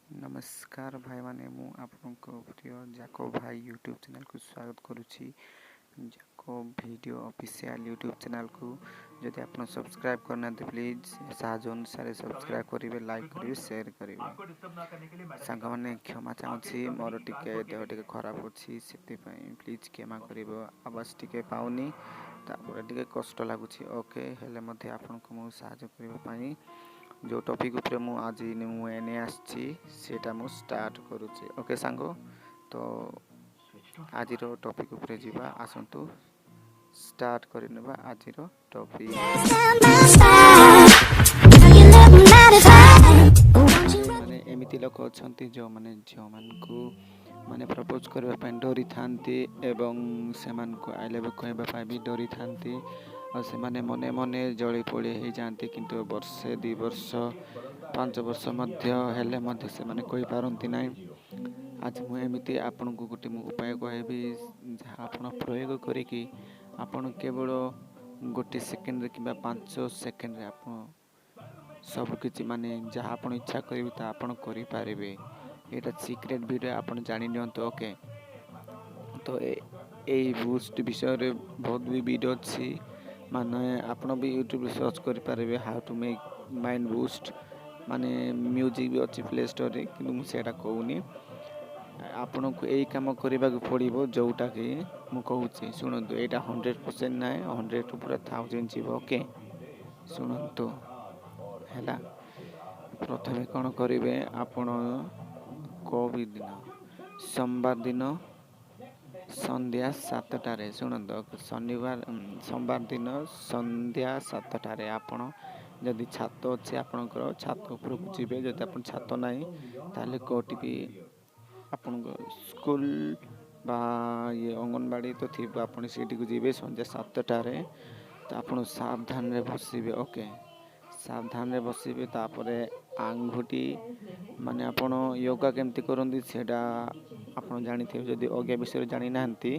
ନମସ୍କାର ଭାଇମାନେ, ମୁଁ ଆପଣଙ୍କ ପ୍ରିୟ ଜାକୋ ଭାଇ ୟୁଟ୍ୟୁବ୍ ଚ୍ୟାନେଲ୍କୁ ସ୍ୱାଗତ କରୁଛି। ଜାକୋ ଭିଡ଼ିଓ ଅଫିସିଆଲ୍ ୟୁଟ୍ୟୁବ୍ ଚ୍ୟାନେଲ୍କୁ ଯଦି ଆପଣ ସବସ୍କ୍ରାଇବ୍ କରିନାହାନ୍ତି, ପ୍ଲିଜ୍ ସାହାଯ୍ୟ ଅନୁସାରେ ସବସ୍କ୍ରାଇବ୍ କରିବେ, ଲାଇକ୍ କରିବେ, ସେୟାର କରିବେ। ସାଙ୍ଗମାନେ, କ୍ଷମା ଚାହୁଁଛି, ମୋର ଟିକେ ଦେହ ଟିକେ ଖରାପ ଅଛି, ସେଥିପାଇଁ ପ୍ଲିଜ୍ କ୍ଷମା କରିବ। ଆବାଜ ଟିକେ ପାଉନି, ତାପରେ ଟିକେ କଷ୍ଟ ଲାଗୁଛି। ଓକେ, ହେଲେ ମଧ୍ୟ ଆପଣଙ୍କୁ ମୁଁ ସାହାଯ୍ୟ କରିବା ପାଇଁ ଯେଉଁ ଟପିକ୍ ଉପରେ ମୁଁ ଆଜି ମୁଁ ଏନେ ଆସିଛି, ସେଇଟା ମୁଁ ଷ୍ଟାର୍ଟ କରୁଛି। ଓକେ ସାଙ୍ଗ, ତ ଆଜିର ଟପିକ୍ ଉପରେ ଯିବା। ଆସନ୍ତୁ ଷ୍ଟାର୍ଟ କରିନେବା ଆଜିର ଟପିକ୍। ମାନେ ଏମିତି ଲୋକ ଅଛନ୍ତି, ଯେଉଁମାନେ ଝିଅମାନଙ୍କୁ ମାନେ ପ୍ରପୋଜ୍ କରିବା ପାଇଁ ଡରିଥାନ୍ତି ଏବଂ ସେମାନଙ୍କୁ I love କହିବା ପାଇଁ ବି ଡରିଥାନ୍ତି। ଆଉ ସେମାନେ ମନେ ମନେ ଜଳି ପୋଡ଼ି ହେଇଯାଆନ୍ତି, କିନ୍ତୁ ବର୍ଷେ, 2 ବର୍ଷ, 5 ବର୍ଷ ମଧ୍ୟ ହେଲେ ମଧ୍ୟ ସେମାନେ କହିପାରନ୍ତି ନାହିଁ। ଆଜି ମୁଁ ଏମିତି ଆପଣଙ୍କୁ ଗୋଟେ ମୁଁ ଉପାୟ କହିବି, ଯାହା ଆପଣ ପ୍ରୟୋଗ କରିକି ଆପଣ କେବଳ ଗୋଟେ ସେକେଣ୍ଡରେ କିମ୍ବା 5 ସେକେଣ୍ଡରେ ଆପଣ ସବୁକିଛି, ମାନେ ଯାହା ଆପଣ ଇଚ୍ଛା କରିବେ, ତାହା ଆପଣ କରିପାରିବେ। ଏଇଟା ସିକ୍ରେଟ୍ ଭିଡ଼ିଓ, ଆପଣ ଜାଣି ନିଅନ୍ତୁ। ଓକେ, ତ ଏଇ ବୁଷ୍ଟ ବିଷୟରେ ବହୁତ ବି ଭିଡ଼ିଓ ଅଛି, ମାନେ ଆପଣ ବି ୟୁଟ୍ୟୁବରେ ସର୍ଚ୍ଚ କରିପାରିବେ, "How to make mind boost"। ମାନେ ମ୍ୟୁଜିକ୍ ବି ଅଛି ପ୍ଲେ ଷ୍ଟୋରରେ, କିନ୍ତୁ ମୁଁ ସେଇଟା କହୁନି। ଆପଣଙ୍କୁ ଏଇ କାମ କରିବାକୁ ପଡ଼ିବ, ଯେଉଁଟାକି ମୁଁ କହୁଛି, ଶୁଣନ୍ତୁ। ଏଇଟା 100% ନାହିଁ, 100 ପୁରା 1000 ଯିବ। ଓକେ, ଶୁଣନ୍ତୁ। ହେଲା, ପ୍ରଥମେ କ'ଣ କରିବେ ଆପଣ? କେଉଁ ବି ଦିନ, ସୋମବାର ଦିନ ସନ୍ଧ୍ୟା 7ଟାରେ, ଶୁଣନ୍ତୁ, ଶନିବାର, ସୋମବାର ଦିନ ସନ୍ଧ୍ୟା 7ଟାରେ ଆପଣ ଯଦି ଛାତ ଅଛି ଆପଣଙ୍କର, ଛାତ ଉପରକୁ ଯିବେ। ଯଦି ଆପଣ ଛାତ ନାହିଁ, ତାହେଲେ କେଉଁଠି ବି ଆପଣଙ୍କ ସ୍କୁଲ ବା ଇଏ ଅଙ୍ଗନବାଡ଼ି ତ ଥିବ, ଆପଣ ସେଇଠିକୁ ଯିବେ ସନ୍ଧ୍ୟା 7ଟାରେ। ତ ଆପଣ ସାବଧାନରେ ବସିବେ। ଓକେ, ସାବଧାନରେ ବସିବେ। ତାପରେ ଆଙ୍ଗୁଠି, ମାନେ ଆପଣ ୟୋଗା କେମିତି କରନ୍ତି, ସେଇଟା ଆପଣ ଜାଣିଥିବେ। ଯଦି ୟୋଗା ବିଷୟରେ ଜାଣିନାହାନ୍ତି,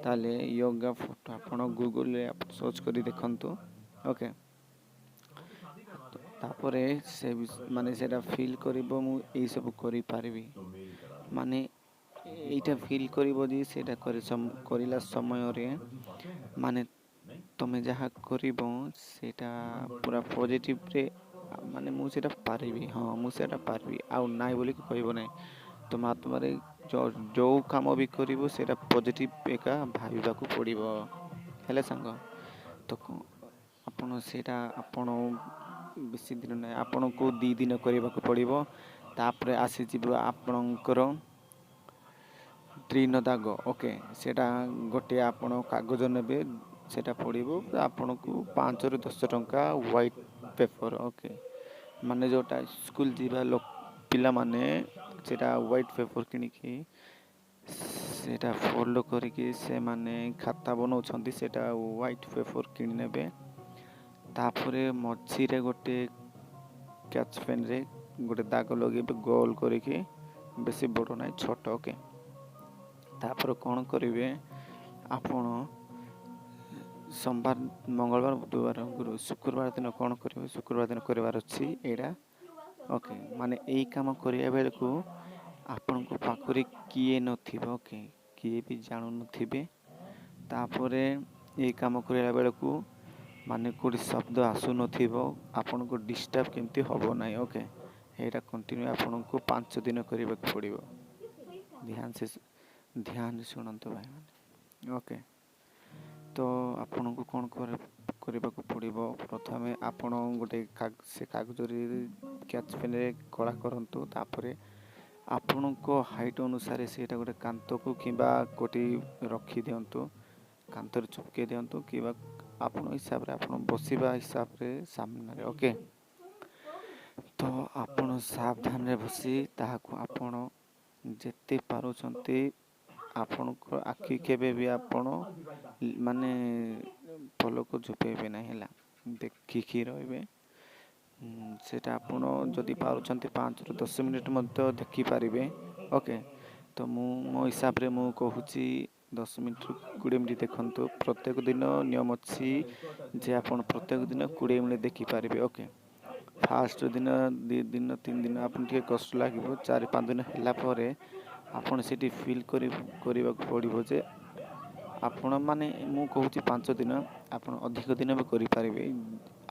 ତାହେଲେ ୟୋଗା ଫଟୋ ଆପଣ ଗୁଗୁଲରେ ଆପଣ ସର୍ଚ୍ଚ କରି ଦେଖନ୍ତୁ। ଓକେ, ତାପରେ ସେ ମାନେ ସେଇଟା ଫିଲ୍ କରିବ, ମୁଁ ଏଇସବୁ କରିପାରିବି। ମାନେ ଏଇଟା ଫିଲ୍ କରିବ ଯେ ସେଇଟା କରିଲା ସମୟରେ ମାନେ ତୁମେ ଯାହା କରିବ, ସେଇଟା ପୁରା ପଜିଟିଭରେ, ମାନେ ମୁଁ ସେଇଟା ପାରିବି, ହଁ, ମୁଁ ସେଇଟା ପାରିବି, ଆଉ ନାଇଁ ବୋଲିକି କହିବ ନାହିଁ। ତୁମ ଆତ୍ମାରେ ଯେଉଁ କାମ ବି କରିବ, ସେଇଟା ପଜିଟିଭ ଏକା ଭାବିବାକୁ ପଡ଼ିବ। ହେଲେ ସାଙ୍ଗ, ତ ଆପଣ ସେଇଟା ଆପଣ ବେଶୀ ଦିନ ନାହିଁ, ଆପଣଙ୍କୁ 2 ଦିନ କରିବାକୁ ପଡ଼ିବ। ତାପରେ ଆସିଯିବ ଆପଣଙ୍କର ତ୍ରିନ ଦାଗ। ଓକେ, ସେଇଟା ଗୋଟିଏ ଆପଣ କାଗଜ ନେବେ, ସେଇଟା ପଡ଼ିବ ଆପଣଙ୍କୁ 5ରୁ 10 ଟଙ୍କା, ହ୍ୱାଇଟ୍ ପେପର୍। ଓକେ, ମାନେ ଯେଉଁଟା ସ୍କୁଲ ଯିବା ଲୋକ ପିଲାମାନେ ସେଇଟା ହ୍ୱାଇଟ୍ ପେପର୍ କିଣିକି ସେଇଟା ଫୋଲ୍ଡ କରିକି ସେମାନେ ଖାତା ବନାଉଛନ୍ତି, ସେଇଟା ହ୍ୱାଇଟ୍ ପେପର୍ କିଣି ନେବେ। ତାପରେ ମଝିରେ ଗୋଟେ ସ୍କେଚ୍ ପେନ୍ରେ ଗୋଟେ ଦାଗ ଲଗେଇବେ ଗୋଲ କରିକି, ବେଶୀ ବଡ଼ ନାହିଁ, ଛୋଟ। ଓକେ, ତାପରେ କ'ଣ କରିବେ ଆପଣ? ସୋମବାର, ମଙ୍ଗଳବାର, ବୁଧବାର, ଗୁରୁ, ଶୁକ୍ରବାର ଦିନ କ'ଣ କରିବେ? ଶୁକ୍ରବାର ଦିନ କରିବାର ଅଛି ଏଇଟା। ଓକେ, ମାନେ ଏଇ କାମ କରିବା ବେଳକୁ ଆପଣଙ୍କ ପାଖରେ କିଏ ନଥିବ। ଓକେ, କିଏ ବି ଜାଣୁନଥିବେ। ତାପରେ ଏଇ କାମ କରିବା ବେଳକୁ ମାନେ କେଉଁଠି ଶବ୍ଦ ଆସୁନଥିବ, ଆପଣଙ୍କୁ ଡିଷ୍ଟର୍ବ କେମିତି ହେବ ନାହିଁ। ଓକେ, ଏଇଟା କଣ୍ଟିନ୍ୟୁ ଆପଣଙ୍କୁ 5 ଦିନ କରିବାକୁ ପଡ଼ିବ। ଧ୍ୟାନ ସେ ଧ୍ୟାନ ଶୁଣନ୍ତୁ ଭାଇମାନେ। ଓକେ, ତ ଆପଣଙ୍କୁ କ'ଣ କରିବାକୁ ପଡ଼ିବ? ପ୍ରଥମେ ଆପଣ ଗୋଟେ ସେ କାଗଜରେ ସ୍କେଚ୍ ପେନ୍ରେ କଳା କରନ୍ତୁ। ତାପରେ ଆପଣଙ୍କ ହାଇଟ୍ ଅନୁସାରେ ସେଇଟା ଗୋଟେ କାନ୍ଥକୁ କିମ୍ବା କେଉଁଠି ରଖିଦିଅନ୍ତୁ, କାନ୍ଥରେ ଚିପକେଇ ଦିଅନ୍ତୁ କିମ୍ବା ଆପଣ ହିସାବରେ, ଆପଣ ବସିବା ହିସାବରେ ସାମ୍ନାରେ। ଓକେ, ତ ଆପଣ ସାବଧାନରେ ବସି ତାହାକୁ ଆପଣ ଯେତେ ପାରୁଛନ୍ତି, ଆପଣଙ୍କ ଆଖି କେବେ ବି ଆପଣ ମାନେ ପଲକ ଝୁପେଇବେ ନାହିଁ, ହେଲା, ଦେଖିକି ରହିବେ। ସେଇଟା ଆପଣ ଯଦି ପାରୁଛନ୍ତି, 5ରୁ 10 ମିନିଟ୍ ମଧ୍ୟ ଦେଖିପାରିବେ। ଓକେ, ତ ମୁଁ ମୋ ହିସାବରେ ମୁଁ କହୁଛି, 10 ମିନିଟ୍ରୁ 20 ମିନିଟ୍ ଦେଖନ୍ତୁ ପ୍ରତ୍ୟେକ ଦିନ। ନିୟମ ଅଛି ଯେ ଆପଣ ପ୍ରତ୍ୟେକ ଦିନ 20 ମିନିଟ୍ ଦେଖିପାରିବେ। ଓକେ। ଫାଷ୍ଟ ଦିନ, 2 ଦିନ, 3 ଦିନ ଆପଣ ଟିକେ କଷ୍ଟ ଲାଗିବ। 4-5 ଦିନ ହେଲା ପରେ ଆପଣ ସେଠି ଫିଲ୍ କରିବାକୁ ପଡ଼ିବ ଯେ ଆପଣ ମାନେ ମୁଁ କହୁଛି 5 ଦିନ, ଆପଣ ଅଧିକ ଦିନ ବି କରିପାରିବେ।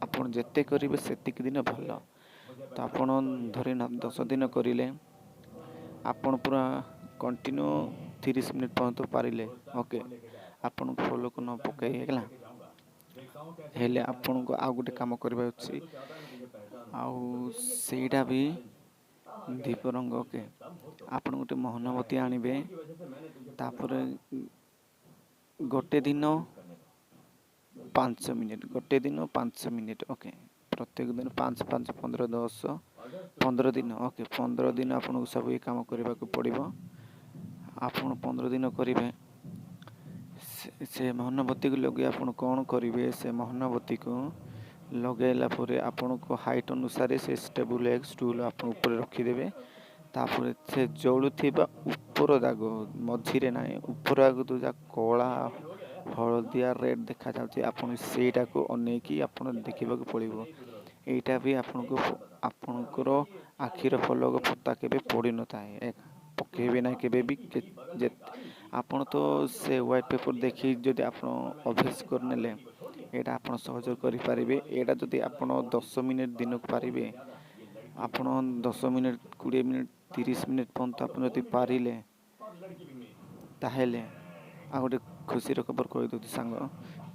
ଆପଣ ଯେତେ କରିବେ ସେତିକି ଦିନ ଭଲ। ତ ଆପଣ ଧରି 10 ଦିନ କରିଲେ, ଆପଣ ପୁରା କଣ୍ଟିନ୍ୟୁ 30 ମିନିଟ୍ ପର୍ଯ୍ୟନ୍ତ ପାରିଲେ, ଓକେ, ଆପଣଙ୍କୁ ଫଲକ ନ ପକାଇ ହେଲା ହେଲେ ଆପଣଙ୍କୁ ଆଉ ଗୋଟେ କାମ କରିବାର ଅଛି। ଆଉ ସେଇଟା ବି ଦୀପ ରଙ୍ଗ, ଓକେ। ଆପଣ ଗୋଟେ ମହମବତୀ ଆଣିବେ। ତାପରେ ଗୋଟେ ଦିନ 5 ମିନିଟ୍, ଗୋଟେ ଦିନ 5 ମିନିଟ୍, ଓକେ। ପ୍ରତ୍ୟେକ ଦିନ 5, 5, 15, 10, 15 ଦିନ, ଓକେ। 15 ଦିନ ଆପଣଙ୍କୁ ସବୁ ଏ କାମ କରିବାକୁ ପଡ଼ିବ। ଆପଣ 15 ଦିନ କରିବେ। ସେ ମହମବତୀକୁ ଲଗାଇ ଆପଣ କ'ଣ କରିବେ? ସେ ମହମବତୀକୁ ଲଗାଇଲା ପରେ ଆପଣଙ୍କ ହାଇଟ୍ ଅନୁସାରେ ସେ ଟେବୁଲ୍ ଏକ ଷ୍ଟୁଲ୍ ଆପଣ ଉପରେ ରଖିଦେବେ। ତାପରେ ସେ ଜଳୁଥିବା ଉପର ଦାଗ, ମଝିରେ ନାହିଁ, ଉପର ଆଗ ଯାହା କଳା, ହଳଦିଆ, ରେଡ଼୍ ଦେଖାଯାଉଛି, ଆପଣ ସେଇଟାକୁ ଅନେଇକି ଆପଣ ଦେଖିବାକୁ ପଡ଼ିବ। ଏଇଟା ବି ଆପଣଙ୍କୁ ଆପଣଙ୍କର ଆଖିର ପଲକ ପତା କେବେ ପଡ଼ିନଥାଏ, ପକାଇବେ ନାହିଁ କେବେ ବି। ଯେ ଆପଣ ତ ସେ ହ୍ୱାଇଟ୍ ପେପର୍ ଦେଖି ଯଦି ଆପଣ ଅଭ୍ୟାସ କରିନେଲେ, ଏଇଟା ଆପଣ ସହଯୋଗ କରିପାରିବେ। ଏଇଟା ଯଦି ଆପଣ 10 ମିନିଟ୍ ଦିନକୁ ପାରିବେ, ଆପଣ 10 ମିନିଟ୍, 20 ମିନିଟ୍, 30 ମିନିଟ୍ ପର୍ଯ୍ୟନ୍ତ ଆପଣ ଯଦି ପାରିଲେ, ତାହେଲେ ଆଉ ଗୋଟେ ଖୁସିର ଖବର କହିଦେଉଛି ସାଙ୍ଗ।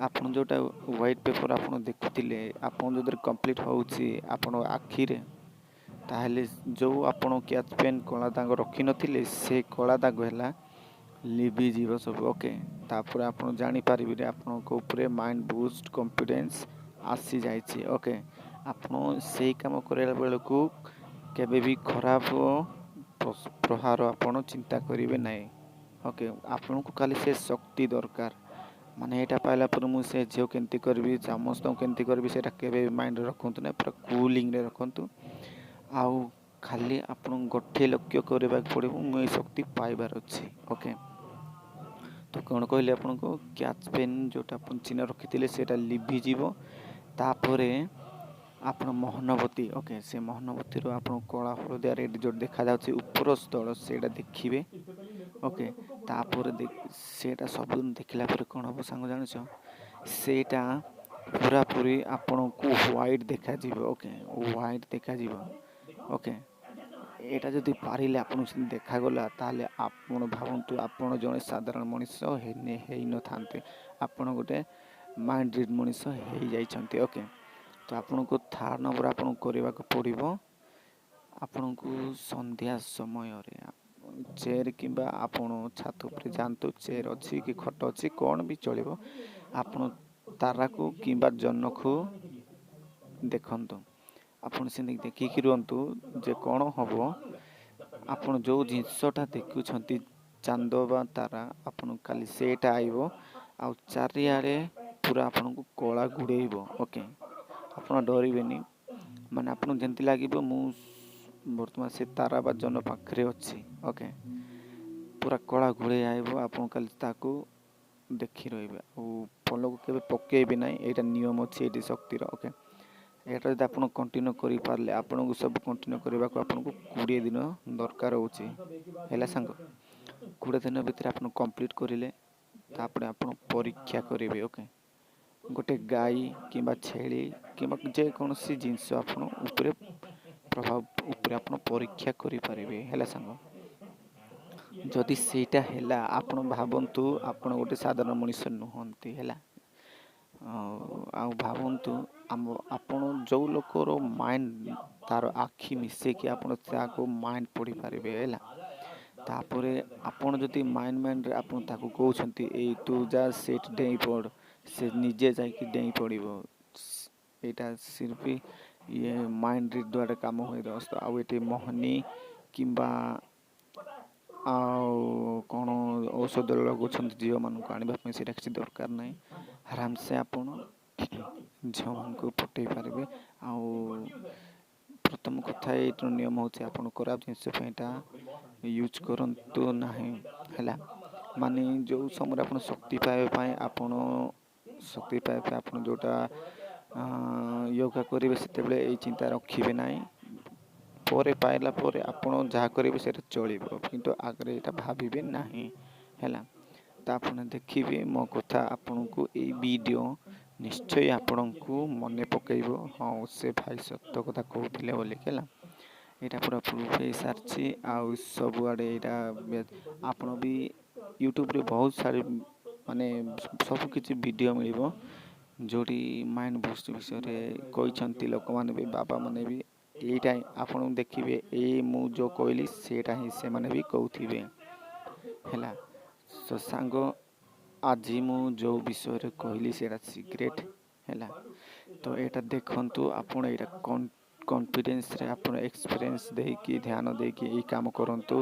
ଆପଣ ଯେଉଁଟା ହ୍ୱାଇଟ୍ ପେପର୍ ଆପଣ ଦେଖୁଥିଲେ, ଆପଣ ଯଦି କମ୍ପ୍ଲିଟ୍ ହେଉଛି ଆପଣ ଆଖିରେ, ତାହେଲେ ଯେଉଁ ଆପଣ କ୍ୟାଚ୍ ପେନ୍ କଳା ଦାଗ ରଖିନଥିଲେ, ସେ କଳା ଦାଗ ହେଲା ଲିଭିଯିବ ସବୁ, ଓକେ। ତାପରେ ଆପଣ ଜାଣିପାରିବେ ଆପଣଙ୍କ ଉପରେ ମାଇଣ୍ଡ ବୁଷ୍ଟ, କନଫିଡେନ୍ସ ଆସିଯାଇଛି, ଓକେ। ଆପଣ ସେଇ କାମ କରିଲା ବେଳକୁ କେବେ ବି ଖରାପ ପ୍ରହାର ଆପଣ ଚିନ୍ତା କରିବେ ନାହିଁ, ଓକେ। ଆପଣଙ୍କୁ ଖାଲି ସେ ଶକ୍ତି ଦରକାର। ମାନେ ଏଇଟା ପାଇଲା ପରେ ମୁଁ ସେ ଝିଅ କେମିତି କରିବି, ସମସ୍ତଙ୍କୁ କେମିତି କରିବି, ସେଇଟା କେବେ ବି ମାଇଣ୍ଡରେ ରଖନ୍ତୁ ନାହିଁ। ପୁରା କୁଲିଂରେ ରଖନ୍ତୁ। ଆଉ ଖାଲି ଆପଣଙ୍କୁ ଗୋଟିଏ ଲକ୍ଷ୍ୟ କରିବାକୁ ପଡ଼ିବ, ମୁଁ ଏଇ ଶକ୍ତି ପାଇବାର ଅଛି, ଓକେ। ତ କ'ଣ କହିଲେ ଆପଣଙ୍କୁ? କ୍ୟାଚ୍ ପେନ୍ ଯେଉଁଟା ଆପଣ ଚିହ୍ନ ରଖିଥିଲେ, ସେଇଟା ଲିଭିଯିବ। ତାପରେ ଆପଣ ମହମବତୀ, ଓକେ, ସେ ମହମବତୀରୁ ଆପଣ କଳା, ହଳଦିଆ, ରେଡ଼୍ ଯେଉଁଟା ଦେଖାଯାଉଛି ଉପର ସ୍ଥଳ, ସେଇଟା ଦେଖିବେ, ଓକେ। ତାପରେ ସେଇଟା ସବୁଦିନ ଦେଖିଲା ପରେ କ'ଣ ହେବ ସାଙ୍ଗ ଜାଣିଛ? ସେଇଟା ପୁରାପୁରି ଆପଣଙ୍କୁ ହ୍ୱାଇଟ୍ ଦେଖାଯିବ, ଓକେ, ହ୍ୱାଇଟ୍ ଦେଖାଯିବ, ଓକେ। ଏଇଟା ଯଦି ପାରିଲେ, ଆପଣଙ୍କୁ ସେମିତି ଦେଖାଗଲା, ତାହେଲେ ଆପଣ ଭାବନ୍ତୁ ଆପଣ ଜଣେ ସାଧାରଣ ମଣିଷ ହେଇନଥାନ୍ତେ, ଆପଣ ଗୋଟେ ମାଇଣ୍ଡ ରିଡ୍ ମଣିଷ ହେଇଯାଇଛନ୍ତି, ଓକେ। ତ ଆପଣଙ୍କୁ ଥାର୍ଡ଼ ନମ୍ବର ଆପଣଙ୍କୁ କରିବାକୁ ପଡ଼ିବ। ଆପଣଙ୍କୁ ସନ୍ଧ୍ୟା ସମୟରେ ଚେୟାର କିମ୍ବା ଆପଣ ଛାତ ଉପରେ ଯାଆନ୍ତୁ, ଚେୟାର ଅଛି କି ଖଟ ଅଛି, କ'ଣ ବି ଚଳିବ, ଆପଣ ତାରାକୁ କିମ୍ବା ଜହ୍ନକୁ ଦେଖନ୍ତୁ। ଆପଣ ସେମିତି ଦେଖିକି ରୁହନ୍ତୁ ଯେ କ'ଣ ହେବ। ଆପଣ ଯେଉଁ ଜିନିଷଟା ଦେଖୁଛନ୍ତି, ଚାନ୍ଦ ବା ତାରା, ଆପଣ କାଲି ସେଇଟା ଆଇବ ଆଉ ଚାରିଆଡ଼େ ପୁରା ଆପଣଙ୍କୁ କଳା ଗୁଡ଼େଇବ, ଓକେ। ଆପଣ ଡରିବେନି। ମାନେ ଆପଣଙ୍କୁ ଯେମିତି ଲାଗିବ ମୁଁ ବର୍ତ୍ତମାନ ସେ ତାରା ବା ଜହ୍ନ ପାଖରେ ଅଛି, ଓକେ। ପୁରା କଳା ଘୋଡ଼େଇ ଆଇବ। ଆପଣ କାଲି ତାକୁ ଦେଖି ରହିବେ ଆଉ ପଲକ କେବେ ପକାଇବେ ନାହିଁ। ଏଇଟା ନିୟମ ଅଛି ଏଇଠି ଶକ୍ତିର, ଓକେ। ଏଇଟା ଯଦି ଆପଣ କଣ୍ଟିନ୍ୟୁ କରିପାରିଲେ, ଆପଣଙ୍କୁ ସବୁ କଣ୍ଟିନ୍ୟୁ କରିବାକୁ ଆପଣଙ୍କୁ 20 ଦିନ ଦରକାର ହେଉଛି। ହେଲା ସାଙ୍ଗ, 20 ଦିନ ଭିତରେ ଆପଣ କମ୍ପ୍ଲିଟ୍ କରିଲେ, ତାପରେ ଆପଣ ପରୀକ୍ଷା କରିବେ, ଓକେ। ଗୋଟେ ଗାଈ କିମ୍ବା ଛେଳି କିମ୍ବା ଯେକୌଣସି ଜିନିଷ ଆପଣ ଉପରେ ପ୍ରଭାବ ଉପରେ ଆପଣ ପରୀକ୍ଷା କରିପାରିବେ। ହେଲା ସାଙ୍ଗ, ଯଦି ସେଇଟା ହେଲା, ଆପଣ ଭାବନ୍ତୁ ଆପଣ ଗୋଟେ ସାଧାରଣ ମଣିଷ ନୁହନ୍ତି। ହେଲା, ଆଉ ଭାବନ୍ତୁ ଆମ ଆପଣ ଯେଉଁ ଲୋକର ମାଇଣ୍ଡ ତାର ଆଖି ମିଶେଇକି ଆପଣ ତାକୁ ମାଇଣ୍ଡ ପଢ଼ିପାରିବେ। ହେଲା, ତାପରେ ଆପଣ ଯଦି ମାଇଣ୍ଡରେ ଆପଣ ତାକୁ କହୁଛନ୍ତି, "ଏଇ ତୁ ଯା ସେଇଠି ଡେଇଁ ପଡ଼", ସେ ନିଜେ ଯାଇକି ଡେଇଁ ପଡ଼ିବ। ଏଇଟା ସିର୍ଫ ଇଏ ମାଇଣ୍ଡ ରିଡ୍ ଦ୍ୱାରା କାମ ହୁଏ ଦୋସ୍ତ। ଆଉ ଏଠି ମୋହନି କିମ୍ବା ଆଉ କ'ଣ ଔଷଧ ଲଗାଉଛନ୍ତି ଝିଅମାନଙ୍କୁ ଆଣିବା ପାଇଁ, ସେଇଟା କିଛି ଦରକାର ନାହିଁ। ଆରାମସେ ଆପଣ ଝିଅମାନଙ୍କୁ ପଟେଇ ପାରିବେ। ଆଉ ପ୍ରଥମ କଥା, ଏଇଟାର ନିୟମ ହେଉଛି ଆପଣ ଖରାପ ଜିନିଷ ପାଇଁ ଏଇଟା ୟୁଜ୍ କରନ୍ତୁ ନାହିଁ। ହେଲା, ମାନେ ଯେଉଁ ସମୟରେ ଆପଣ ଶକ୍ତି ପାଇବା ପାଇଁ, ଆପଣ ଶକ୍ତି ପାଇବା ପାଇଁ ଆପଣ ଯେଉଁଟା ୟୋଗା କରିବେ, ସେତେବେଳେ ଏଇ ଚିନ୍ତା ରଖିବେ ନାହିଁ। ପରେ ପାଇଲା ପରେ ଆପଣ ଯାହା କରିବେ ସେଇଟା ଚଳିବ, କିନ୍ତୁ ଆଗରେ ଏଇଟା ଭାବିବେ ନାହିଁ, ହେଲା। ତ ଆପଣ ଦେଖିବେ, ମୋ କଥା ଆପଣଙ୍କୁ ଏଇ ଭିଡ଼ିଓ ନିଶ୍ଚୟ ଆପଣଙ୍କୁ ମନେ ପକାଇବ, ହଁ, ସେ ଭାଇ ସତ କଥା କହୁଥିଲେ ବୋଲିକି, ହେଲା। ଏଇଟା ପୁରା ପ୍ରୁଫ୍ ହେଇସାରିଛି ଆଉ ସବୁଆଡ଼େ ଏଇଟା। ଆପଣ ବି ୟୁଟ୍ୟୁବରେ ବହୁତ ସାରି ମାନେ ସବୁ କିଛି ଭିଡ଼ିଓ ମିଳିବ, ଯେଉଁଠି ମାଇଣ୍ଡ ବୁଷ୍ଟ ବିଷୟରେ କହିଛନ୍ତି ଲୋକମାନେ ବି, ବାବାମାନେ ବି। ଏଇଟା ଆପଣ ଦେଖିବେ, ଏଇ ମୁଁ ଯେଉଁ କହିଲି ସେଇଟା ହିଁ ସେମାନେ ବି କହୁଥିବେ, ହେଲା। ତ ସାଙ୍ଗ, ଆଜି ମୁଁ ଯେଉଁ ବିଷୟରେ କହିଲି ସେଇଟା ସିକ୍ରେଟ୍, ହେଲା। ତ ଏଇଟା ଦେଖନ୍ତୁ ଆପଣ, ଏଇଟା କନଫିଡେନ୍ସରେ ଆପଣ ଏକ୍ସପିରିଏନ୍ସ ଦେଇକି, ଧ୍ୟାନ ଦେଇକି ଏଇ କାମ କରନ୍ତୁ।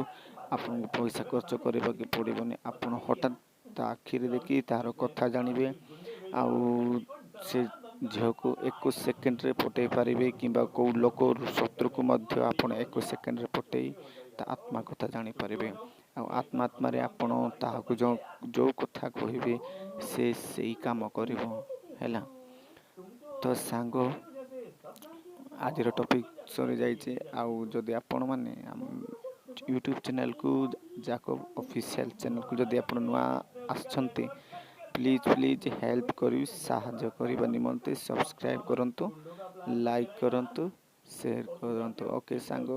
ଆପଣଙ୍କୁ ପଇସା ଖର୍ଚ୍ଚ କରିବାକୁ ପଡ଼ିବନି। ଆପଣ ହଠାତ୍ ତା ଆଖିରେ ଦେଖି ତାର କଥା ଜାଣିବେ ଆଉ ସେ ଝିଅକୁ ଏକ ସେକେଣ୍ଡରେ ପଟେଇ ପାରିବେ, କିମ୍ବା କେଉଁ ଲୋକ ଶତ୍ରୁକୁ ମଧ୍ୟ ଆପଣ ଏକ ସେକେଣ୍ଡରେ ପଟେଇ ତା ଆତ୍ମା କଥା ଜାଣିପାରିବେ। ଆଉ ଆତ୍ମା ଆତ୍ମାରେ ଆପଣ ତାହାକୁ ଯେଉଁ ଯେଉଁ କଥା କହିବେ, ସେ ସେଇ କାମ କରିବ, ହେଲା। ତ ସାଙ୍ଗ, ଆଜିର ଟପିକ୍ ସରିଯାଇଛି। ଆଉ ଯଦି ଆପଣମାନେ ୟୁଟ୍ୟୁବ୍ ଚ୍ୟାନେଲ୍କୁ, ଜାକବ ଅଫିସିଆଲ୍ ଚ୍ୟାନେଲ୍କୁ ଯଦି ଆପଣ ନୂଆ ଆସିଛନ୍ତି, ପ୍ଲିଜ୍ ପ୍ଲିଜ୍ ହେଲ୍ପ କରି ସାହାଯ୍ୟ କରିବା ନିମନ୍ତେ ସବସ୍କ୍ରାଇବ୍ କରନ୍ତୁ, ଲାଇକ୍ କରନ୍ତୁ, ସେୟାର କରନ୍ତୁ। ଓକେ ସାଙ୍ଗ,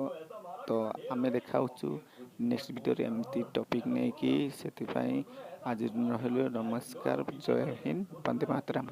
ତ ଆମେ ଦେଖାଉଛୁ ନେକ୍ସଟ ଭିଡ଼ିଓରେ ଏମିତି ଟପିକ୍ ନେଇକି। ସେଥିପାଇଁ ଆଜି ରହିଲୁ। ନମସ୍କାର, ଜୟ ହିନ୍ଦ, ବନ୍ଦେ ମାତରମ୍।